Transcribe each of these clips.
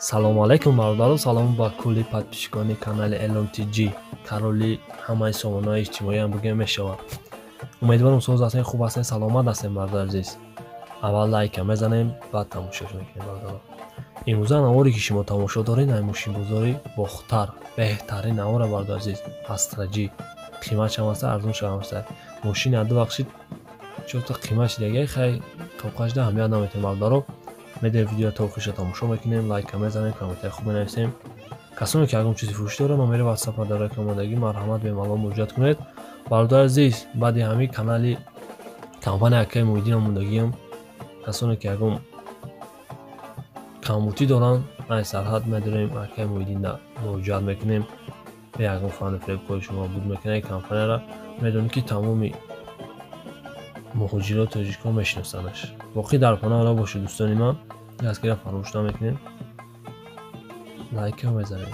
Салому алайкум бародаро, салом ба кулли подписчикони канали Elon TG, кароли ҳамаи сомонаҳои иҷтимоиам бигӯям мешавад. Умедворам соз ҳастем, хуб ҳастем, саломат ҳастем бародар азиз. Аввал лайка мезанем, баъд тамошош мекунем бародаро. Имрӯза наворе ки шумо тамошо доред, ай мошинбозори Бохтар, беҳтарин навора бародар азиз, Astra G. Қиматшам ҳаста, арзоншам ҳаста. Мошини аду бахшид, чорта қиматш дига, хай тоқашда ҳамият наметавонем бародаро. Медем видео то охирша тамошо мекунем, лайка мезанем, комментари хуб менависем. Касоне ки ягон чизи фурӯшӣ доранд, номери WhatsApp дар рақами омодагӣ марҳамат бемалол муроҷиат кунед. Бародари азиз, баъди ҳамин канали компания акаи Муҳиддин омодагиам, касоне ки ягон камбутӣ доранд, ай сарҳад медорем, акаи Муҳиддин муроҷиат мекунем. Бе ягон фанду фиребкори шумо буд мекунад компанияра. Медонем ки тамоми муҳоҷиро тоҷикон мешиносандаш. Боқӣ дар паноҳ набошед дӯстони ман, дастгира фаромӯш намекунем, лайка мезанем.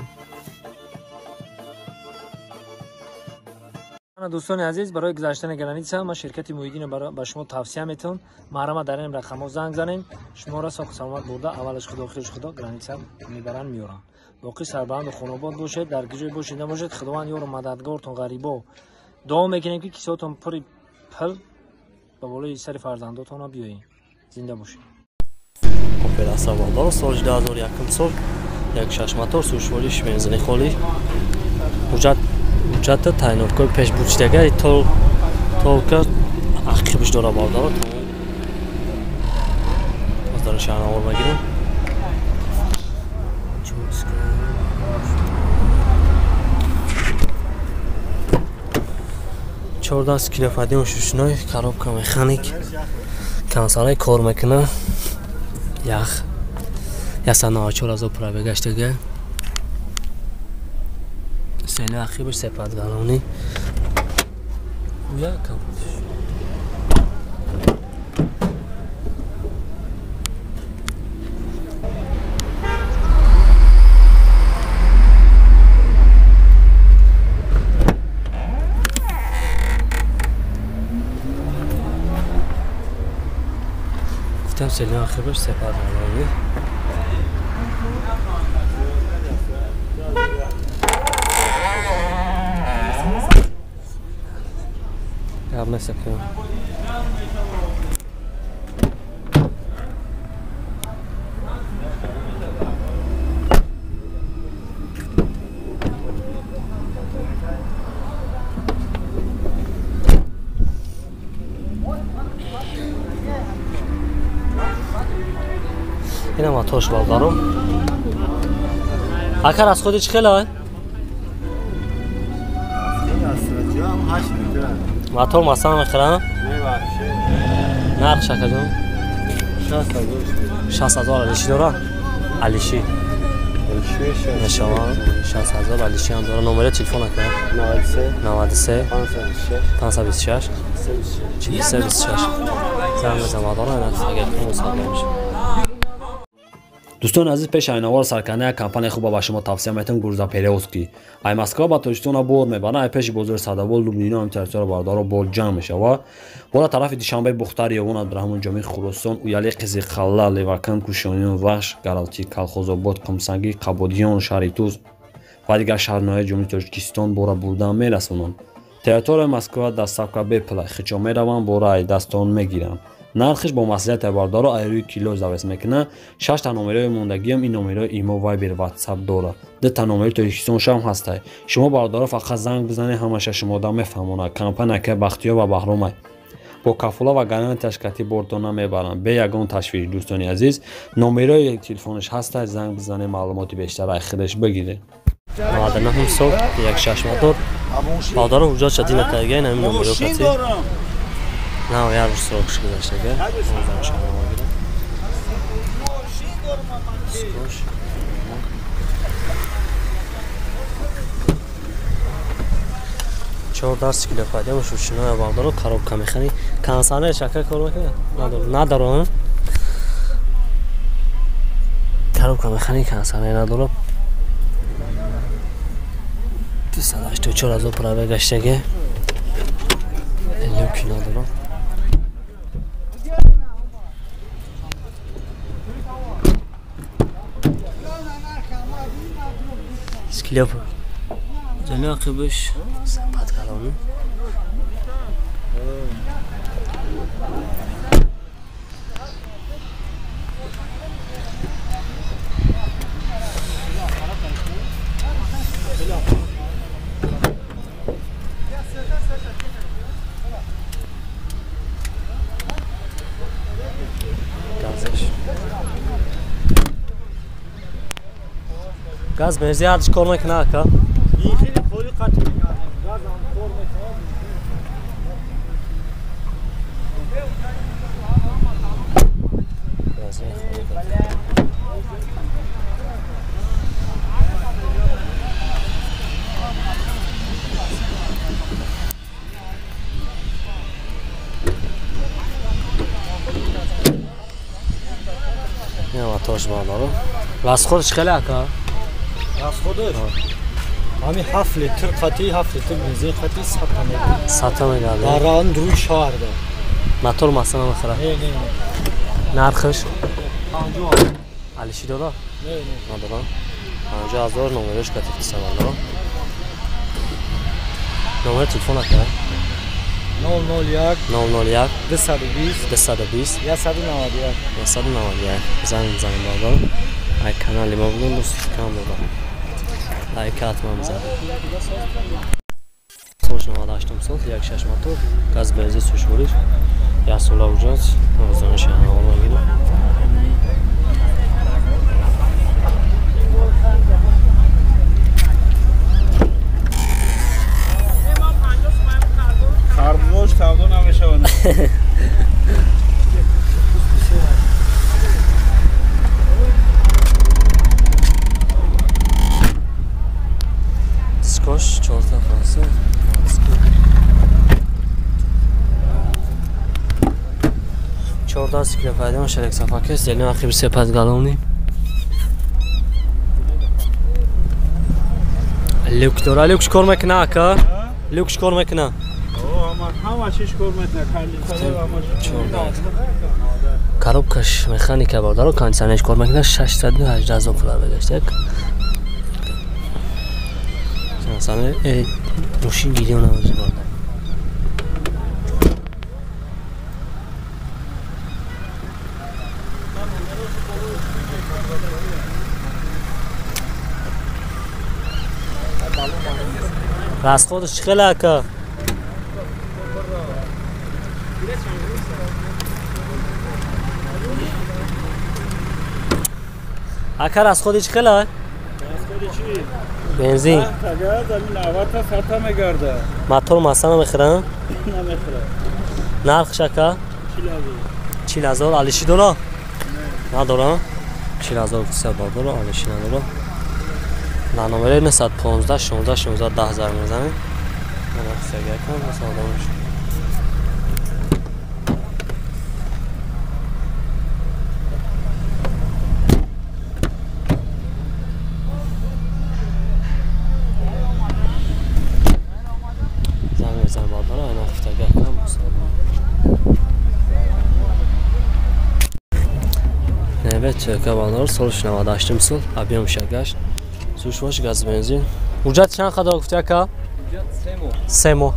Дӯстони азиз, барои гузаштани граница ман ширкати Муҳиддинро ба шумо тавсия метавон. Марҳамат дар ин рақамҳо занг занем, шуморо соҳу саломат бурда аввалаш худо охираш худо граница мебаранд меоранд. Боқӣ сарбаланду хонобод бошед, дар ҷое бошед набошед, Худованд ёру мададгортон ғарибо. Дуо мекунем ки кисотон пури пул ба болои сари фарзандотон биёед. Зинда бошед. Opel Astra бародаро, соли 2001 сол, як шаш мотор, сушвориш бензини холӣ. Ҳуҷҷата тайноркои пешбурчидага толка ақибш дора бародаро. Аз дара шаҳрнавор мегирем. Чордаст килофадион шушной, коробка механик, кансалай кор мекуна. Ях 194 ҳазор пробегаштага. Сена ақибаш сепадгалонӣ. Гӯя капотиш. Гуфтам сена ақибаш сепадгалонӣ. Гап нест акам. Инам атош бародаро. Акар аз худи чӣ хела? Мотор масалан мехӯрам? Нарх шакаҷон? 60,000 алиши дора? Алиши. Мешавад 60,000 алиши ҳам дора. Номери телефон ака? 93 526 43 26. Занг мезанам бародаро, агар кун савдо мешавад. Дӯстони азиз, пеш айнавор саркарда як компанияи хуб ба шумо тавсия метавон, Грузоперевозки. Ай Москва ба Тоҷикистона бор мебаранд, ай пеши бозори Садовол, Лубнино ҳам территория бародаро бор ҷамъ мешавад. Бора тарафи Душанбе, Бухтар, Ёвон, Абдураҳмон Ҷомӣ, Хуросон, Уяли, Қизиқалла, Левакан, Кушониён, Вахш, Гаралтӣ, Калхозобод, Қумсангӣ, Қабодиён, Шаҳритуз ва дигар шаҳрноҳияи Ҷумҳурии Тоҷикистон бора бурдан мерасонанд. Территорияи Москва доставка бепул, хичо мераванд, бора ай дастон мегиранд. Нархиш бо маслиҳати бародаро ай рӯи кило завес мекунад. 6 та номерои мондагиам ин номерои имо, Вайбер, Ватсап дорад. 2 та номери Тоҷикистоншам ҳастай. Шумо бародаро фақат занг бизанед, ҳамаша шумода мефаҳмонад. Компания акаи Бахтиёр ва Баҳромай бо кафола ва гарантияш кати бортон намебаранд, бе ягон ташвиш. Дӯстони азиз, номерои телефонаш ҳастай, занг бизанед, маълумоти бештар ай худаш бигиред. 99 сол, як шаш мотор. Бародаро ҳуҷҷатша дина карда, ин ҳамин номеро кати. На, як рӯз срокш гузаштага. Чор дарси килофадиам шушиноя бародаро, коробка механик. Консанер шака кор мекунад? Надорам. Коробка механик консанер надорам. 284 ҳазор пробегаштага. Люки надорам. Склеп. Зелёный акыбыш. Сапат калону. Газ бензин ҳардиш кор мекунад ака? Хеле холи қатъ мекунад. Газ ҳам кор мекунад. Бензин холи қатъ. Ин моторш бардору. Расходш хеле ака? Расходаш? Ҳами 7 литр қатъи, 7 литр бензин қатъи 100 та мегардад. 100 та мегардад? Дар раванд рӯи шаҳрда. Мотор масъала намехӯрад? Не, не. Нархаш? 50. Алиши дора? Не, не. Надора? 50 000 номераш қатъи фисавандора. Номери телефон ака? 001 001 220 220 191 191. Занг мезанем бардор. Ай канали мо будем, дӯст кам додам. Лайк ҳатман бизанед. Солш 98 сол, 1.6 мотор, газ бензин сушвориш, як сола уҷат, озониш ҳаво мегирад. Харбош савдо намешавад. Скош 4 франса. Чорда сикля пайдо мешавад сафакес, зелёный ахир сепад галони. Люк дора, люк кор мекуна ака? Люк кор мекуна? Ҳама чиз кор мекунад, кондитсионер ҳама чиз. Коробкаш механика бардоро, кондитсионерш кор мекунад, 618 000 пул бегашт. Як масалан мошин гирён намози барда. Расходаш чӣ хеле ака? Ака расходи чӣ хеле? Расходи чӣ? Бензин. Агар 90 та 100 та мегардад. Мотор масъала намехӯрад? Намехӯрад. Нархш ака? 40 000. 40 000. Алиши дора? Надора? 40 000 бардора, алиши надора. На номери 915 16 16 10 000 мезанем. Чекабанор солш 98 сол, объем шагашт. Сушвош газ бензин. Уҷат чанд қадар гуфти ака? Уҷат 3 моҳ. 3 моҳ.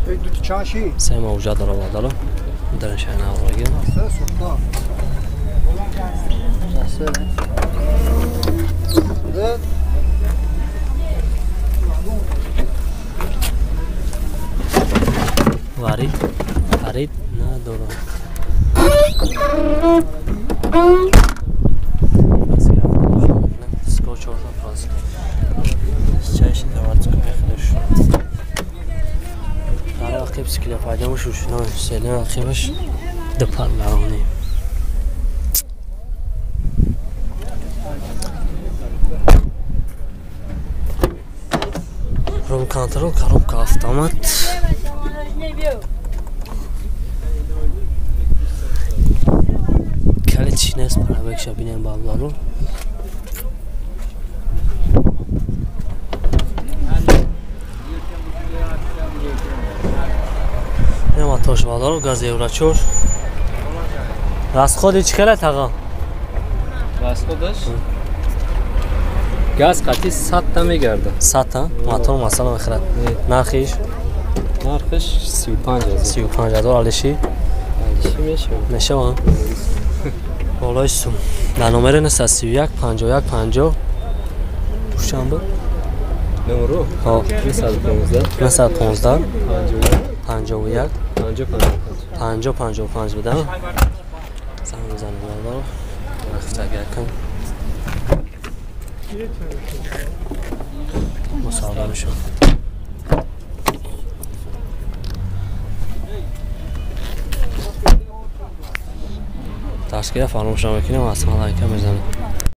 Ду чанд ши? 3 моҳ уҷат дора бадало. Дар шана оваргин. Варид, варид надорам. Рум контрол, коробка автомат. Калит нест, пробег шабинем баблару. Тош бадару газ евро 4. Расходи чӣ хеле таға? Расходаш? Газ қати 100 та мегарда. 100 та? Мотор масала мехӯрад. Нархиш? Нархиш 35 000. 35 000 алиши? Алиши мешавад. Мешавад? Болои сум. Дар номери 931 51 50 пуштан буд? Номеру? Ҳо. 915 915 51 51 50 55. 50 55 буда. Занг бизанед бародаро. Рафтага якам. Мусоҳиба мешавад. Ташкила фаромӯш намекунем, аслан лайка мезанем.